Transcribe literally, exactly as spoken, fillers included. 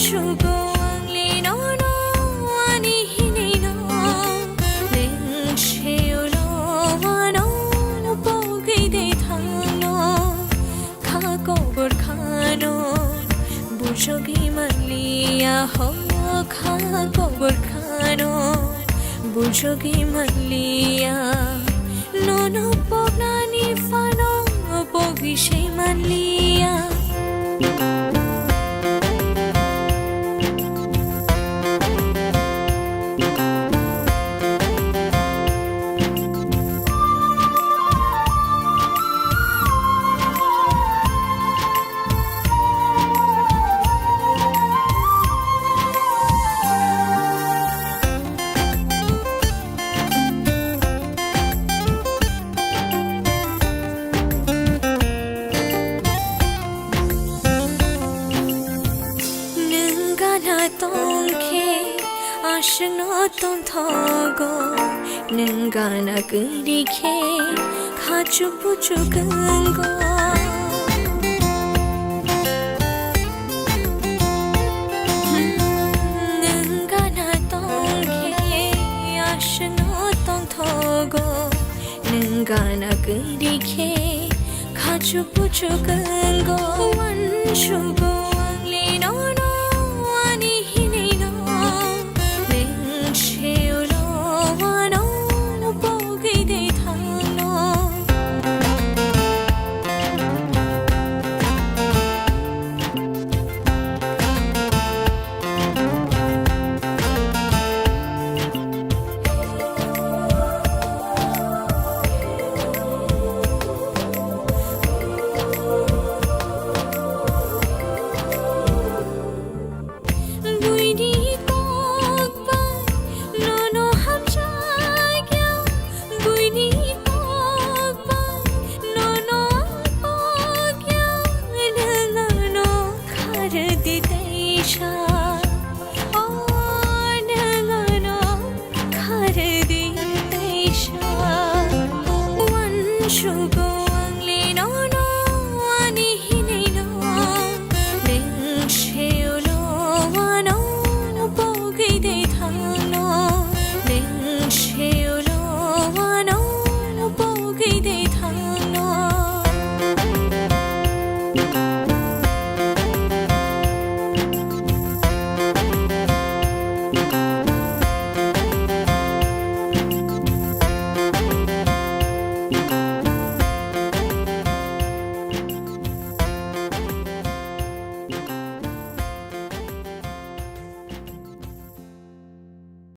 Sugo ang lino no ani hinino, ning seuno ano pogwi de thangno, kha kobor khano bujogwi manliya ho, kha kobor khano bujogwi manliya. Nono poknani phano pogwi se manliya. Nwng gana tongkhe aswkno tongthogo, nwng gana kwrwi khe khachu buchu kwrwngo. Nwng gana tongkhe aswkno tongthogo, nwng gana kwrwi khe khachu buchu kwrwngo. Uansugo